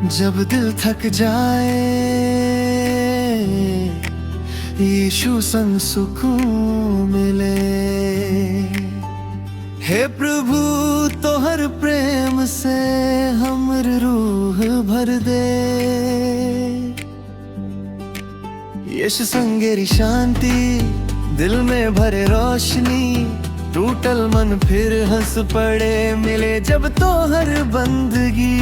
जब दिल थक जाए, यीशु संग सुकून मिले। हे प्रभु, तोहर प्रेम से हमर रूह भर दे। यीशु संगेरी शांति, दिल में भरे रोशनी, टूटल मन फिर हंस पड़े, मिले जब तोहर बंदगी।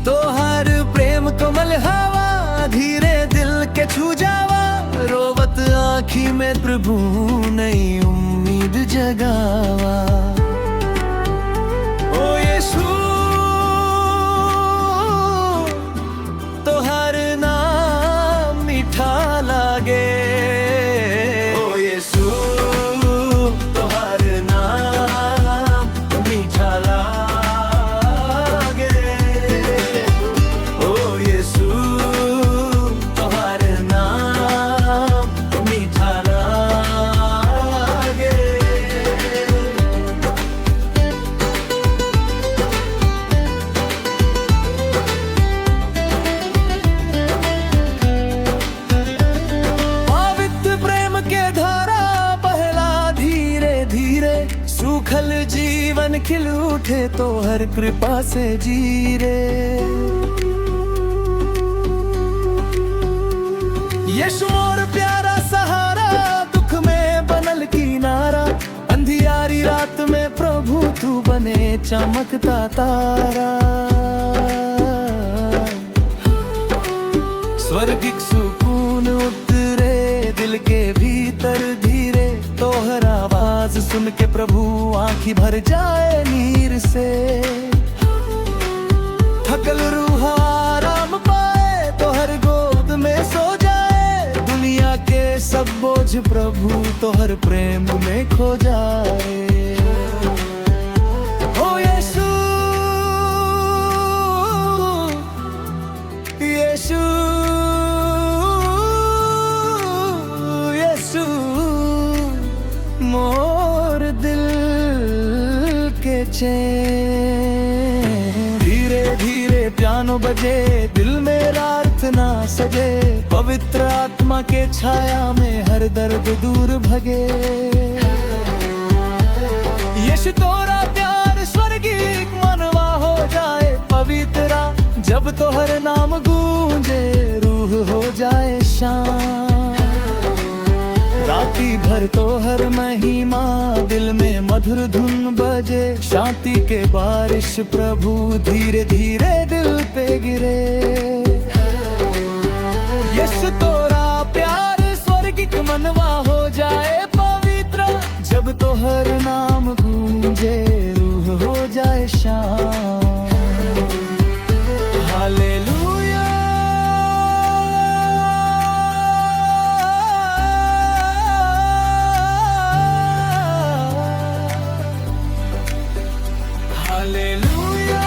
तोहर प्रेम कोमल हवा, धीरे दिल के छू जावा, रोवत आँखी में प्रभु नई उम्मीद जगावा। ओ यीशु, तोहर नाम मीठा लागे। ओ यीशु, तोहर नाम मीठा लागे। ओ यीशु, तोहर नाम मीठा लागे। पवित्र प्रेम के धारा बहला धीरे धीरे, सूखल जीवन खिल उठे तोहर कृपा से जीरे। यीशु मोर प्यारा सहारा, दुख में बनल किनारा, अंधियारी रात में प्रभु तू बने चमकता तारा। स्वर्गिक सुकून उतरे दिल के भीतर धीरे, तोहर आवाज सुन के प्रभु आंखी भर जाए नीर से। थकल रूह आराम पाए, तोहर गोद में सो जाए, दुनिया के सब बोझ प्रभु तोहर प्रेम में खो जाए। ओ यीशु, यीशु, यीशु मोर दिल के चैन। धीरे धीरे पियानो बजे, दिल में प्रार्थना सजे, पवित्र आत्मा के छाया में हर दर्द दूर भगे। यीशु तोरा प्यार स्वर्गिक मनवा हो जाए पवित्रा, जब तोहर नाम गूंजे रूह हो जाए शांत। राती भर तोहर महिमा दिल में मधुर धुन बजे, शांति के बारिश प्रभु धीरे धीरे दिल पे गिरे। यीशु तोरा प्यार स्वर्गिक मनवा हो जाए पवित्र, जब तोहर नाम गूंजे रूह हो जाए शांत। Hallelujah, hallelujah.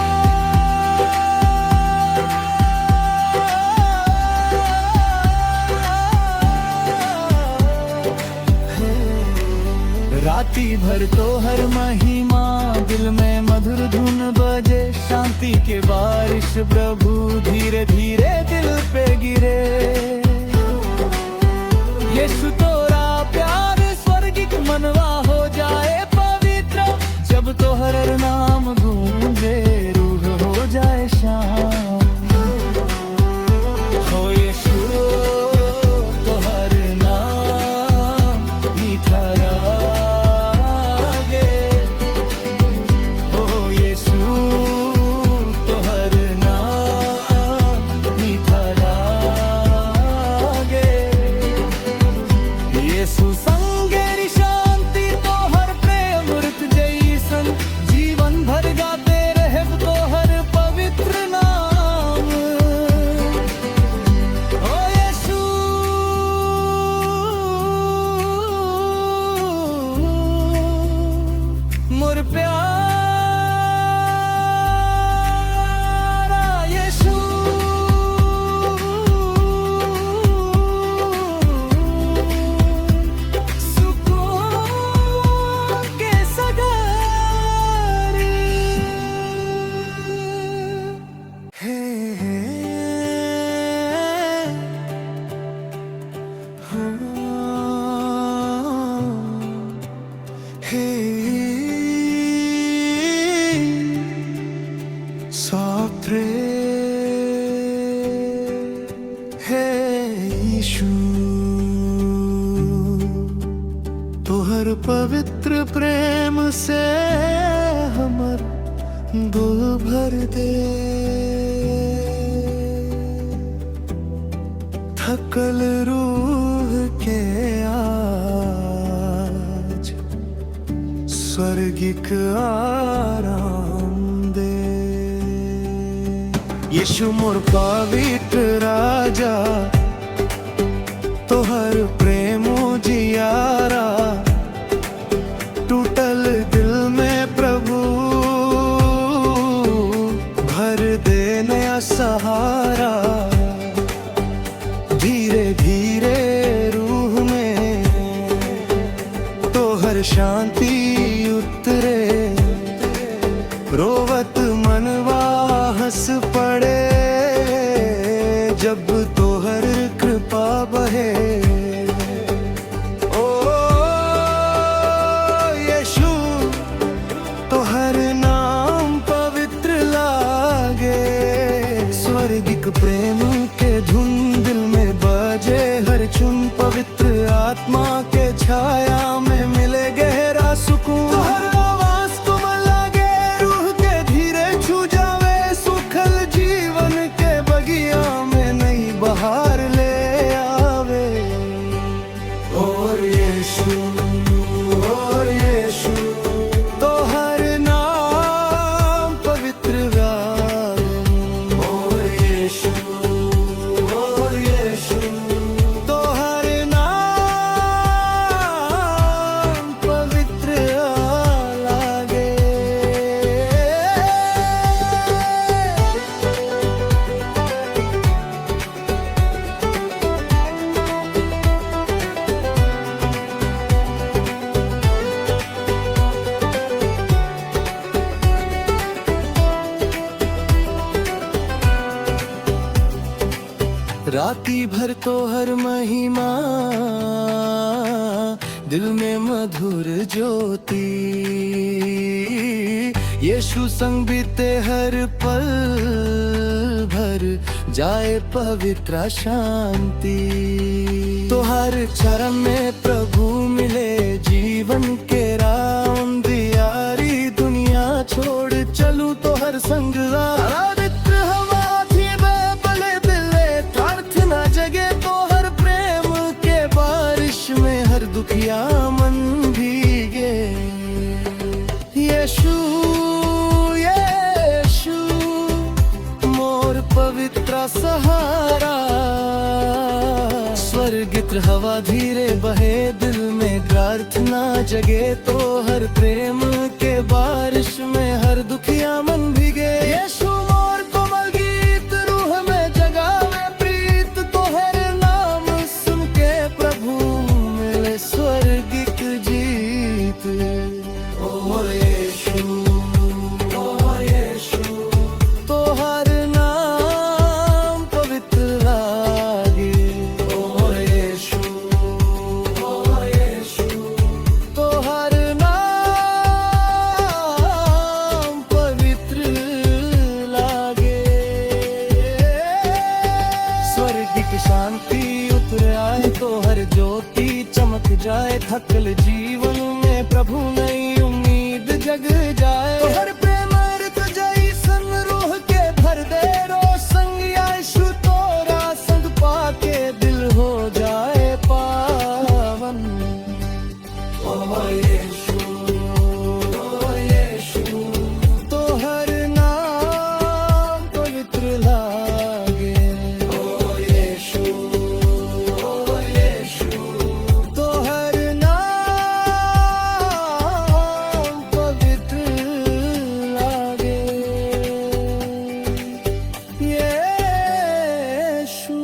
राती भर तोहर महिमा दिल में मधुर धुन बजे, शांति के बारिश प्रभु धीरे धीरे दिल पे गिरे। यीशु तोरा प्यार स्वर्गिक मनवा हो जाए पवित्र, जब तोहर नाम गूंजे रूह हो जाए शांत। हो यीशु, तोहर नाम मीठा लागे। हो यीशु, तोहर नाम मीठा लागे। यीशु संगेरी शांति हे सात्रे, हे यीशु, तोहर पवित्र प्रेम से हमर दिल भर दे। थकल रूह के आज स्वर्गिक आराम दे। यीशु मोर पवित्र राजा, तोहर प्रेम जियारा। टूटल दिल में प्रभु भर दे नया सहारा। धीरे धीरे रूह में तोहर शांति उतरे, रोवत मनवा हंस पड़े जब तोहर कृपा बहे। ओ यीशु, तोहर नाम पवित्र लागे। स्वर्गिक प्रेम के धुन दिल में बजे हर क्षुन, पवित्र आत्मा के छाया में मिले गहरा सुकून। तोहर आवाज कोमल लागे, रूह के धीरे छू जावे, सुखल जीवन के बगिया में नई बहार ले आवे। और यीशु, और यीशु, तोहर नाम पवित्र गावे। और यीशु, और यीशु, तोहर नाम पवित्र लागे। राती भर तोहर महिमा दिल में मधुर ज्योति, यीशु संग बीते हर पल भर जाए पवित्र शांति। तोहर चरण में प्रभु मिले जीवन के राह, अंधियारी दुनिया छोड़ चलूं तोहर संग। पवित्र हवा थी बले दिले प्रार्थना जगे, तोहर प्रेम के बारिश में हर दुखिया मन भीगे। यीशु, यीशु मोर पवित्र सहारा। स्वर्गिक हवा धीरे बहे दिल में प्रार्थना जगे, तो हर प्रेम के बारिश में हर दुखिया मन भीगे। यीशु मोर कोमल गीत रूह में जगावे प्रीत, तोहर नाम सुन के प्रभु मिले स्वर्गिक जीत। ओ यीशु, ओ यीशु, तोहर नाम पवित्र लागे। ओ यीशु, ओ यीशु, तोहर नाम पवित्र लागे। स्वर्गिक शांति उतर आए तो हर ज्योति चमक जाए, थकल जीवन में प्रभु नई उम्मीद जग जाए। हर प्रेम ऋतु जैसन रूह के भर दे रोशन, यीशु तोरा संग पाके दिल हो जाए पावन। ओ यीशु, ओ यीशु, तोहर नाम पवित्र लागे। ओ यीशु, ओ यीशु, तोहर नाम पवित्र लागे। यीशु,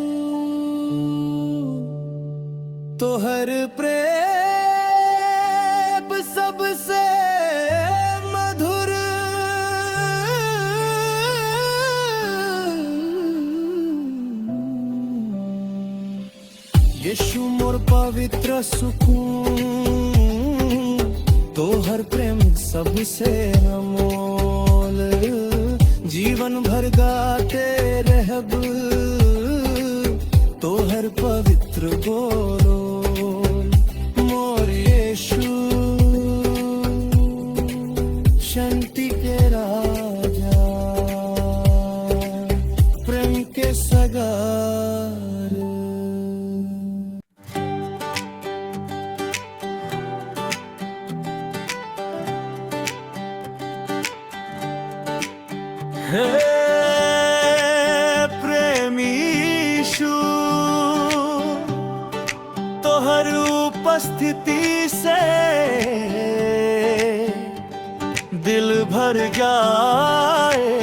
तोहर प्रेम सबसे मधुर। यीशु मोर पवित्र सुकून, तोहर तोहर प्रेम सबसे अमोल। जीवन भर गाते रहब तोहर पवित्र बोल। मोर यीशु, शांति के राजा, प्रेम के सागर। हे प्रेमी यीशु, तोहर उपस्थिति से दिल भर जाए।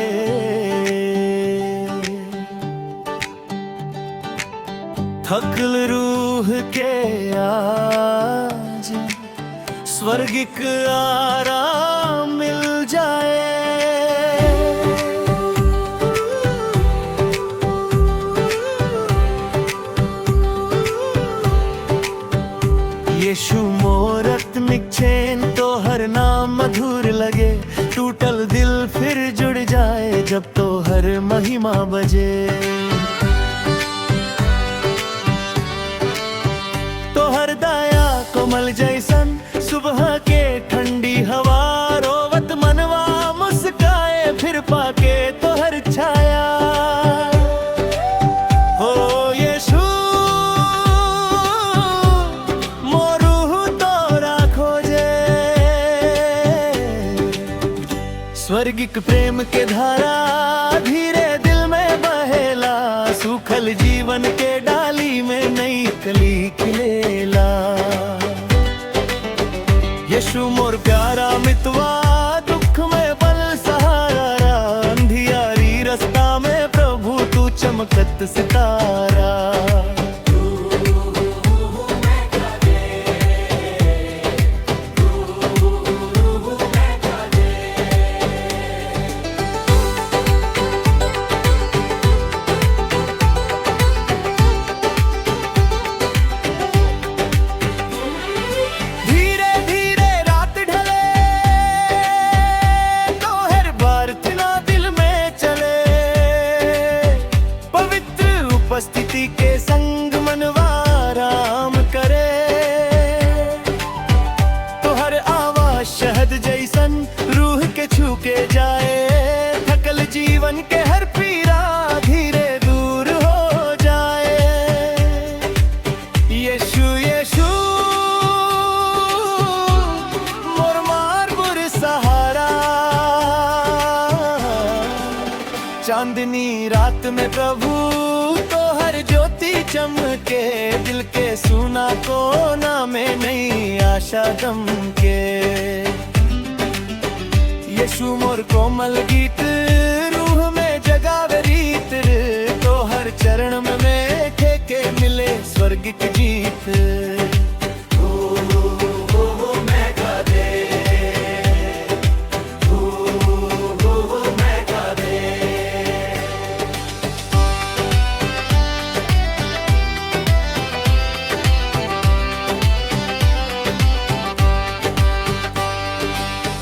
थकल रूह के आज स्वर्गिक आराम मिल जाए। यीशु मोर आत्मिक चैन, तोहर नाम मधुर लगे। टूटल दिल फिर जुड़ जाए जब तोहर महिमा बजे। तोहर दया कोमल जैसन सुबह के ठंडी हवा, रोवत मनवा मुस्काए फिर पाके तोहर छाया। हो यीशु, मोर रूह तोरा खोजे। स्वर्गिक प्रेम के धारा धीरे दिल में बहेला, सूखल जीवन के डाली में नई कली खिलेला। यीशु मोर प्यारा मितवा, दुख में बल सहारा, अंधियारी रास्ता में प्रभु तू चमकत सितारा। धीरे धीरे रात ढले, तोहर प्रार्थना दिल में चले। पवित्र उपस्थिति के संग मनवा आराम करे। तोहर आवाज शहद जैसन रूह के छू के जाए। थकल जीवन के हर पीरा धीरे दूर हो जाए। यीशु यीशु मोर मार सहारा, चांदनी रात में प्रभु तोहर ज्योति चमके। दिल के सूना कोना में नई आशा दमके। यीशु मोर कोमल गीत रूह में जगावे रीत, तोहर चरण में के मिले स्वर्गिक जीत।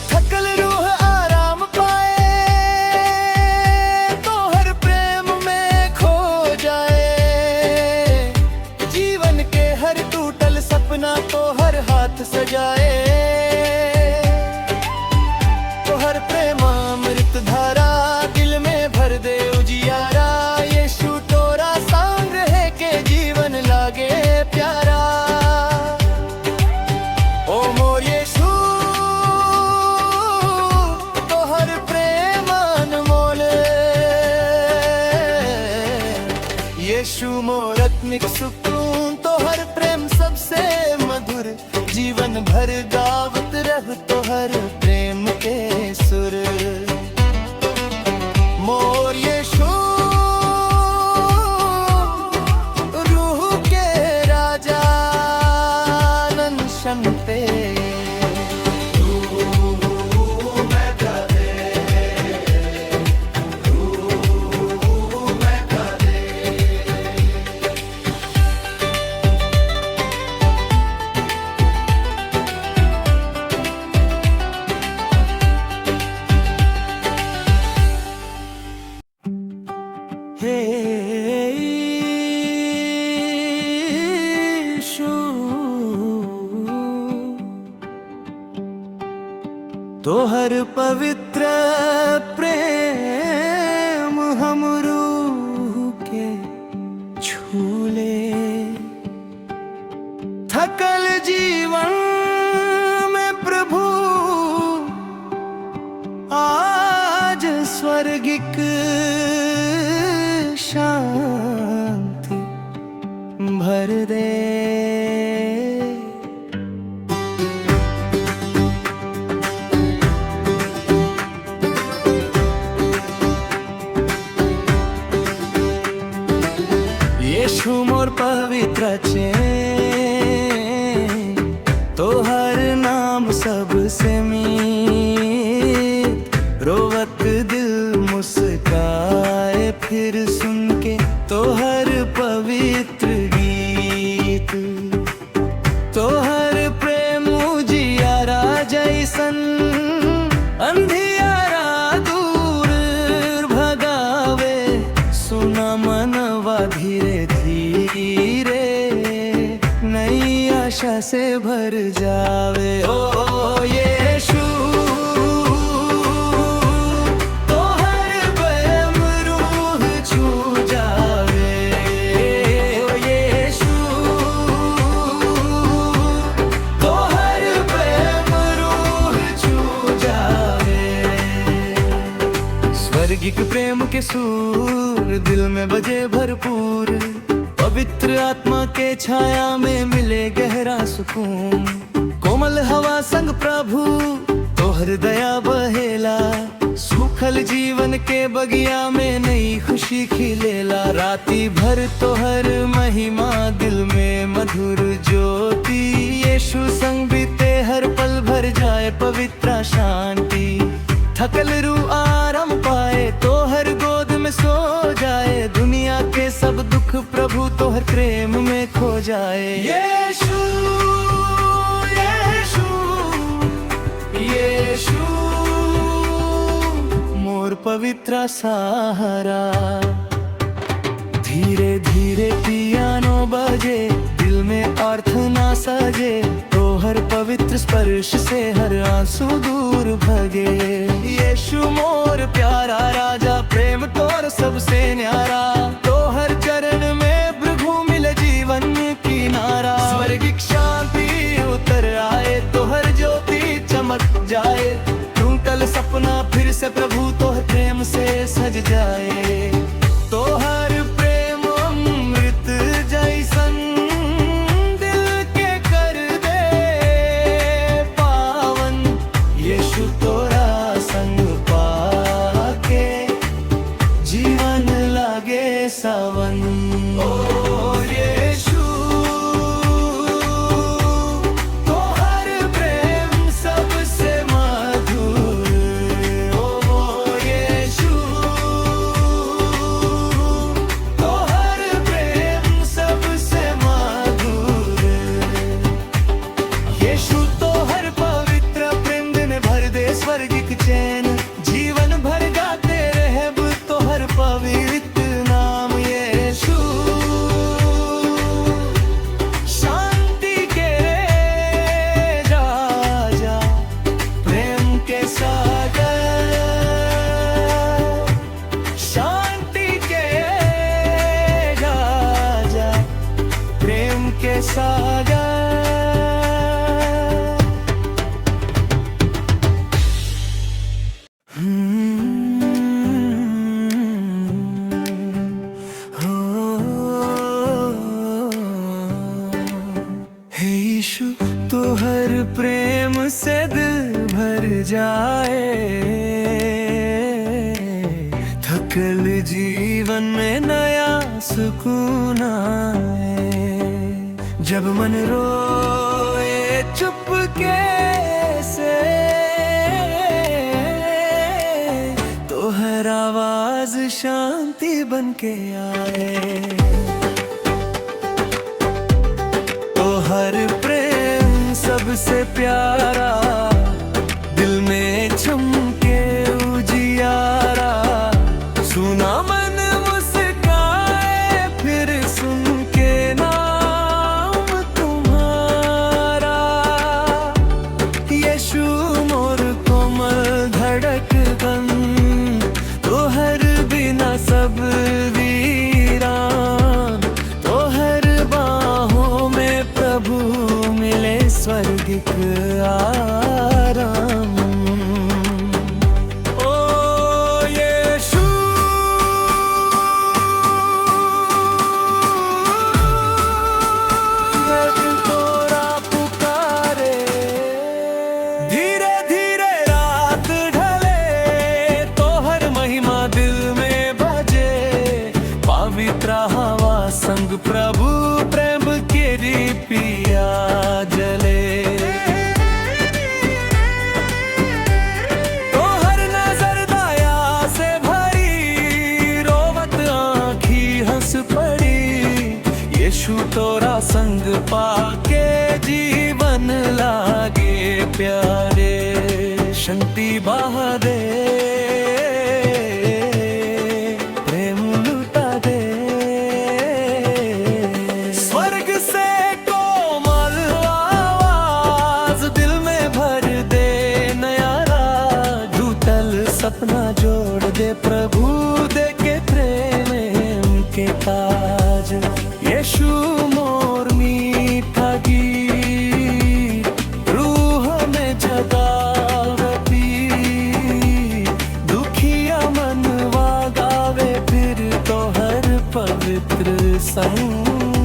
थकल रूह आराम पाए, तोहर प्रेम में खो जाए। जीवन के हर टूटल सपना तोहर हाथ सजाए। तोहर प्रेम अमृत धारा दिल में भर दे उजियारा। यीशु तोरा संग रहे के जीवन लागे प्यारा। ओ मोर यीशु, तोहर प्रेम अनमोल। यीशु मोर आत्मिक सुकून, तोहर प्रेम सबसे मधुर। जीवन भर गावत रह तोहर प्रेम के सुर। मोर यीशु, रूह के राजा, शंते। तोहर पवित्र प्रेम हम रूह के छूले। थकल जीवन में प्रभु आज स्वर्गिक शांति भर दे। यीशु मोर पवित्र चैन, तोहर नाम सबसे मीत। रोवत दिल मुस्काए फिर सुन के तोहर पवित्र गीत। तोहर प्रेम उजियारा जैसन अंधियारा दूर भगावे। सुना मनवा धीरे धीरे नई आशा से भर जावे। ओ यीशु, तोहर प्रेम रूह छू जावे। ओ यीशु, तोहर प्रेम रूह छू जावे। स्वर्गिक प्रेम के सूर दिल में बजे भरपूर, पवित्र आत्मा के छाया में मिले गहरा सुकून। कोमल हवा संग प्रभु तोहर दया बहेला, सूखल जीवन के बगिया में नई खुशी खिलेला। राती भर तोहर महिमा दिल में मधुर ज्योति, यीशु संग बीते हर पल भर जाए पवित्र शांति। थकल रू आराम पाए तोहर गोद में सो जाए, दुनिया के सब दुख प्रभु तोहर प्रेम में खो जाए। यीशु, यीशु, यीशु मोर पवित्र सहारा। धीरे धीरे पियानो बजे, दिल में प्रार्थना सजे, तोहर पवित्र स्पर्श से हर आंसू दूर भगे। यीशु मोर प्यारा राजा, प्रेम तोर सबसे न्यारा, तोहर चरण में प्रभु मिले जीवन किनारा। स्वर्गिक शांति उतर आए, तोहर ज्योति चमक जाए, टूटल सपना फिर से प्रभु तोहर प्रेम से सज जाए। तोहर प्रेम अमृत जैसन दिल के कर दे पावन। यीशु तोरा संग पाके जीवन लागे सावन। ओ यीशु, तोहर प्रेम सबसे मधुर। ओ यीशु, तोहर प्रेम सबसे मधुर। यीशु तोहर पवित्र प्रेम दिन भर दे स्वर्गिक चैन, जीवन भर गाते रहब तोहर पवित्र नाम। यीशु शांति के राजा, प्रेम के सागर, शांति के राजा, प्रेम के सागर। हे यीशु, तोहर प्रेम से दिल भर जाए, थकल जीवन में नया सुकून आए। जब मन रोए चुपके से, तोहर आवाज शांति बन के आए। तोहर प्रेम सबसे प्यारा, दिल में चमके उजियारा। सुना मन मुस्काए फिर सुन के नाम तुम्हारा। यीशु मोर कोमल संग प्रभु प्रेम के पिया जले। तोहर नजर दया से भरी, रोवत आँखी हंस पड़ी। यीशु तोरा संग पाके जीवन लागे प्यारे। शांति बहा दे, प्रेम लुटा दे। स्वर्ग से कोमल आवाज दिल में भर दे नया राज। टूटल सपना जोड़ दे प्रभु, दे के प्रेम के ताज। यीशु मोर मीठा गीत, रूह में जगावे पीर। दुखिया मनवा गावे फिर तो हर पवित्र संगीत।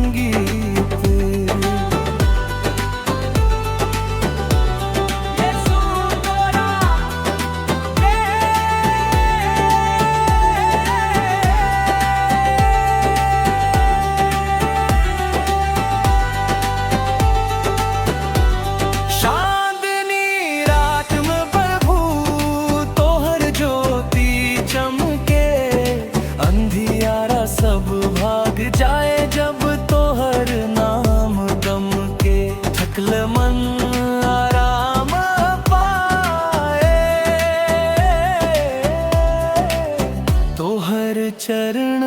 यीशु तोरा चांदनी रात में प्रभु तोहर ज्योति चमके। अंधियारा सब भाग जाए जब तोहर नाम दमके। थकल मन आराम पाए, तोहर चरण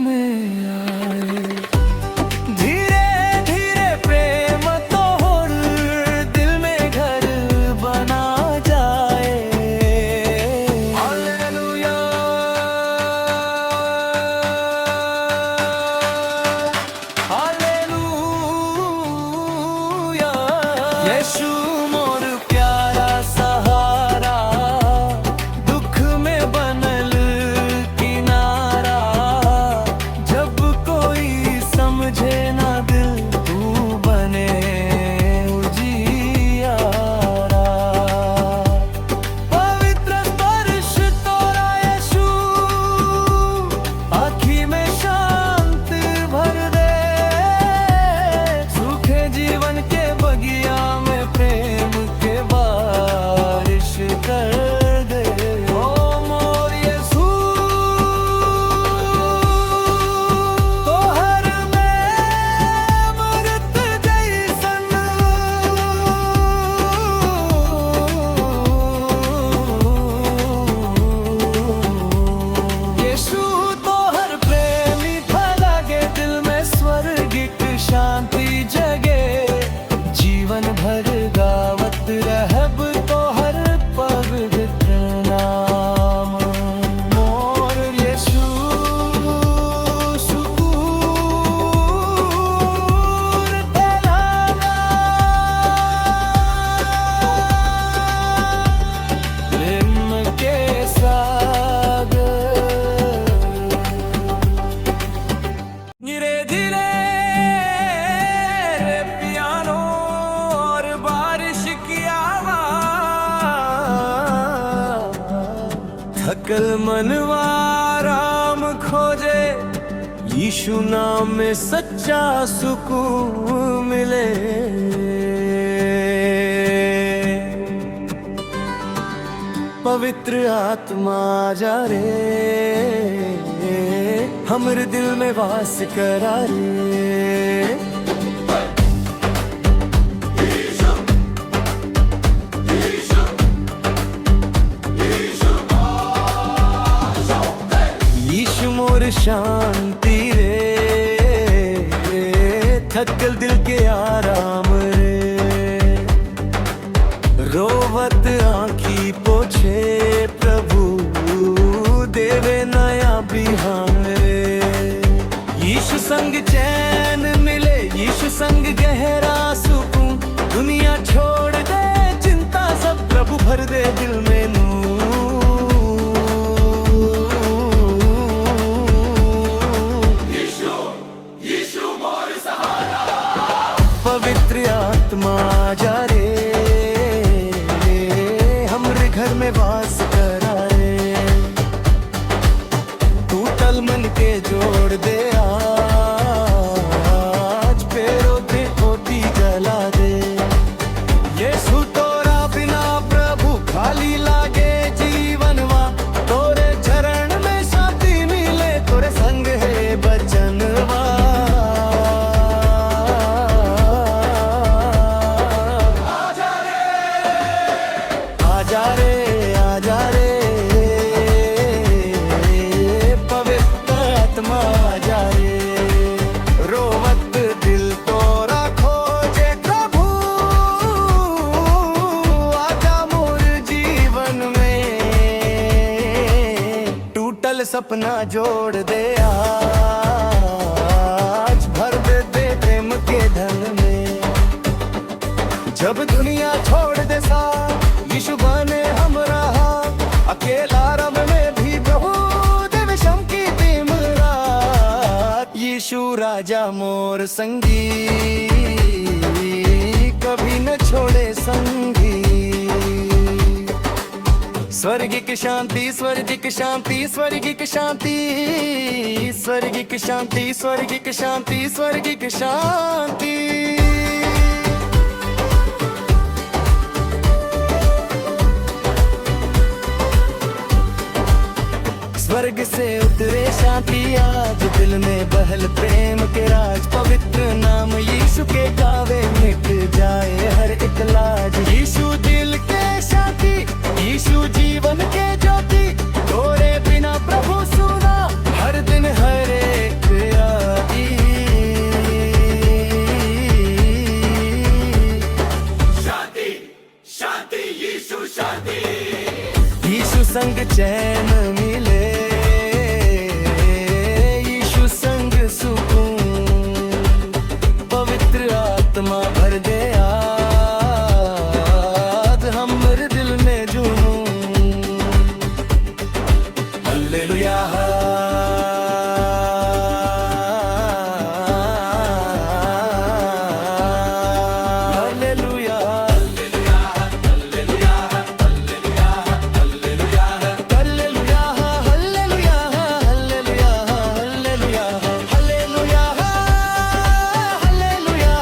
में आए। धीरे धीरे प्रेम तोहर दिल में घर बना जाए। Hallelujah, hallelujah. यीशु मोर प्यारा सहारा, दुख में बनल किनारा। जब कोई समझे ना दिल, तू बने उजियारा। पवित्र स्पर्श तोरा यीशु, आँखी में शांत भर दे। सूखे जीवन के बगिया में प्रेम के बारिश कर दे। ओ मोर यीशु, तोहर में अमृत जैसन। यीशु तोहर प्रेमी लागे, दिल में स्वर्गिक शांति जगे। जीवन भर गावत रहब तोहर पवित्र नाम। मोर यीशु सुकून फैलाना, प्रेम के सागर। धीरे धीरे पियानो और बारिश की आवाज, थकल मनवा आराम खोजे, यीशु नाम में सच्चा सुकून मिले। पवित्र आत्मा जा रे, हमरे दिल में वास करा रे। यीशु मोर शांति रे, थकल दिल के आराम रे। रोवत आंखी पोछे प्रभु, देवे नया बिहान रे। यीशु संग चैन मिले, यीशु संग गहरा सुकून। दुनिया छोड़ दे चिंता सब, प्रभु भर दे दिल में नूर। पवित्र आत्मा जा रे, हमरे घर में वास करा रे। टूटल मन के जोड़ दे आ, आजा रे, आजा रे, पवित्र आत्मा आजा रे। रोवत दिल तोरा खोजे प्रभु, आजा मोर जीवन में। टूटल सपना जोड़ दे आज, भर दे दे प्रेम के धन में। जब दुनिया छोड़ दे साथ, यीशु बने हमरा। अकेला रब में भी प्रभु देवे की टीम रात। यीशु राजा मोर संगी, कभी न छोड़े संगी। स्वर्गिक शांति, स्वर्गिक शांति, स्वर्गिक शांति, स्वर्गिक शांति, स्वर्गिक शांति, स्वर्गिक शांति। स्वर्ग से उतरे शांति आज, दिल में बहल प्रेम के राज। पवित्र नाम यीशु के गावे, मिट जाए हर एक लाज। यीशु दिल के शांति, यीशु जीवन के ज्योति। तोरे बिना प्रभु सूना हर दिन हर एक राती। शांति, शांति, यीशु शांति। यीशु संग चैन मिले, यीशु संग सुकून। पवित्र आत्मा भर दे आज हमर दिल में जुनून। Hallelujah, hallelujah, hallelujah, hallelujah, hallelujah, hallelujah, hallelujah, hallelujah, hallelujah,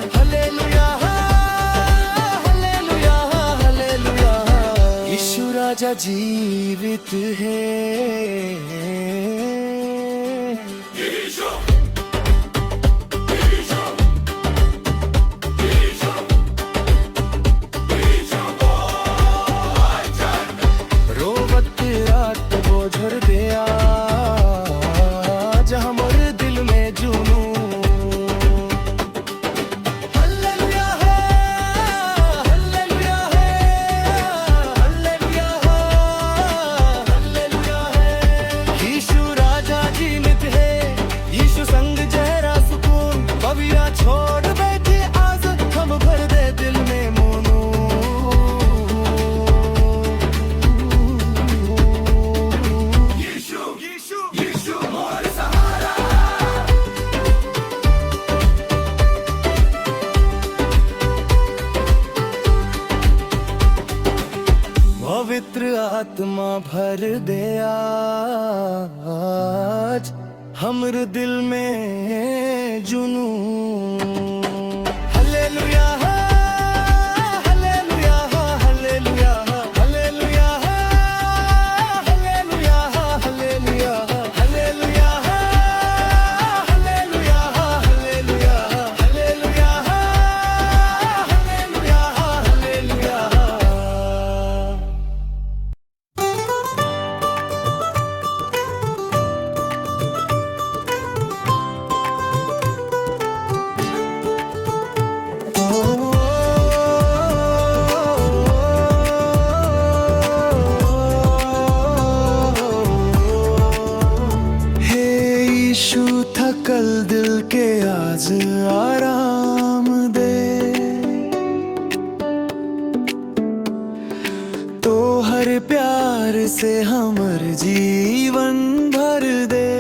hallelujah, hallelujah, hallelujah. यीशु राजा जीवित है। यीशु, यीशु, यीशु, यीशु। रोवत रात बोझर दे आज हमर दिल में जुनून। हालेलुया है, हालेलुया है, हालेलुया, हालेलुया है। यीशु राजा जीवित है, यीशु संग जहरा सुकून। पविया छोड़ बैठे आज हम, भर दे दिल में मोनू। यीशु, यीशु, यीशु मोर सहारा। पवित्र आत्मा भर दे आज हमर दिल में जुनून। Hallelujah, hallelujah, hallelujah, hallelujah, hallelujah, hallelujah, hallelujah, hallelujah, hallelujah, hallelujah, hallelujah, hallelujah. हे यीशु, थकल दिल के आज आराम दे। तो हर प्यार से हमर जीवन भर दे।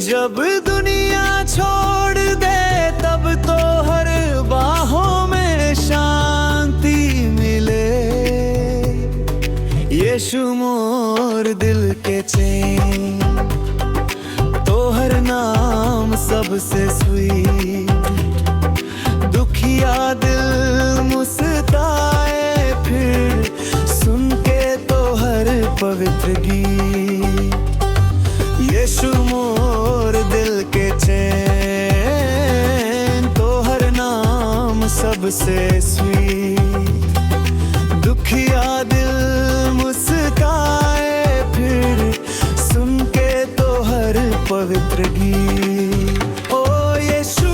जब दुनिया छोड़ दे, तब तो हर बाहों में शांति मिले। यीशु मोर दिल के चैन, तोहर नाम सबसे स्वीट। दुखिया दिल मुस्काए फिर सुन के तोहर पवित्र गीत। यीशु मोर दिल के चैन, तोहर नाम सबसे सबसे स्वीट। दुखिया दिल मुस्काए फिर सुन के तोहर पवित्र गीत। ओ यीशु,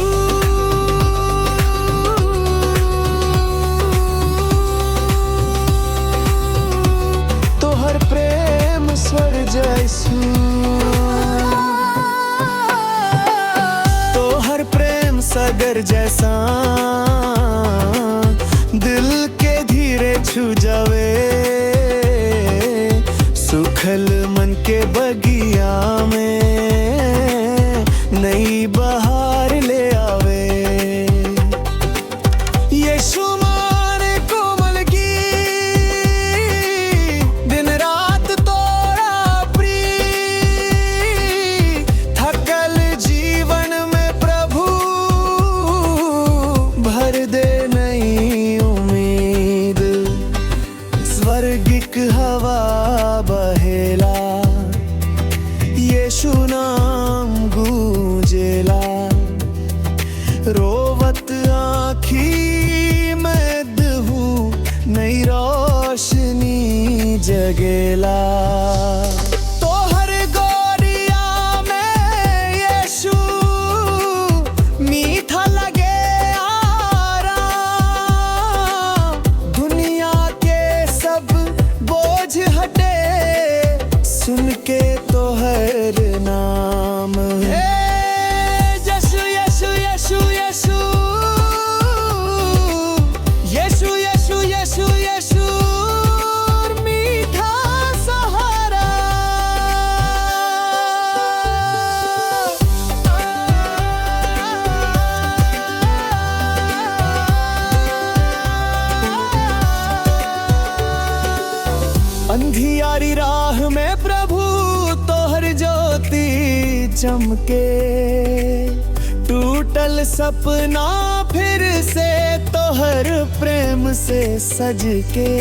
तोहर प्रेम स्वर जैसू, तोहर प्रेम सागर जैसा दिल के धीरे छू जावे, सुखल मन के बगिया में नई बहार ले आवे। यीशु माने कोमल गीत, दिन रात तोरा प्रीत, थकल जीवन में प्रभु भर दे नई उम्मीद। स्वर्गिक हवा बहेला, यीशु नाम गूंजेला, रोवत आँखी में हूँ नई रोशनी जगेला। तोहर गोरिया में यीशु मीठा लगे आराम, दुनिया के सब बोझ हटे सुन के तोहर नाम। हे यीशु, यीशु, यीशु, यीशु, यीशु, यीशु, यीशु, यीशु, मीठा सहारा। अंधियारी राह में प्रभु तोहर ज्योति चमके, टूटल सपना फिर से तोहर प्रेम से सज के।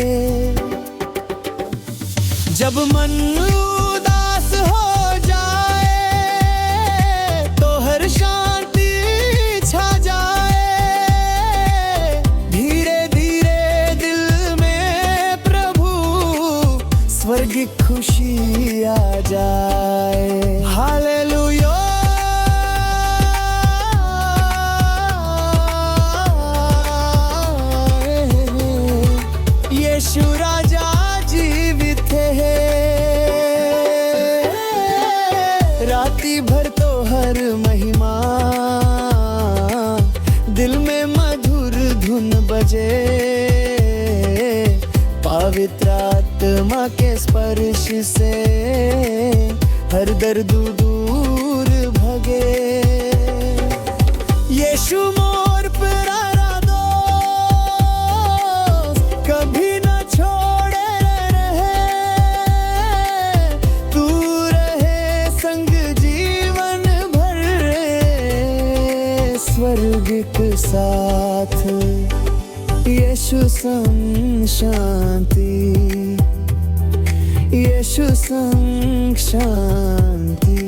जब मन उदास हो जाए, तोहर शांति छा जाए, धीरे धीरे दिल में प्रभु स्वर्ग की खुशी आ जाए। हालेलुया, यीशु राजा जीवित है। राती भर तोहर महिमा दिल में मधुर धुन बजे, पवित्र आत्मा के स्पर्श से हर दर्द दूर भगे। यीशु मोर प्यारा दोस्त, कभी न छोड़े रहे, तू रहे संग जीवन भर रे, स्वर्ग के साथ यीशु संग शांति, यीशु संग शांति।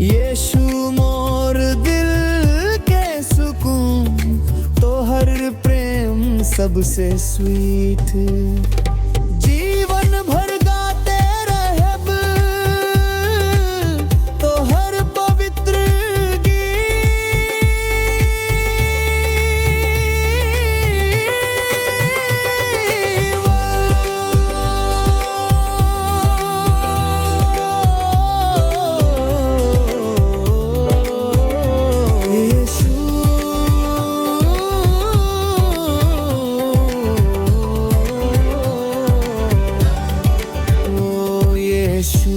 यीशु मोर दिल के सुकून, तोहर प्रेम सबसे स्वीट। जीवन भर गाते रहब तोहर पवित्र गीत। यीशु, ओ यीशु।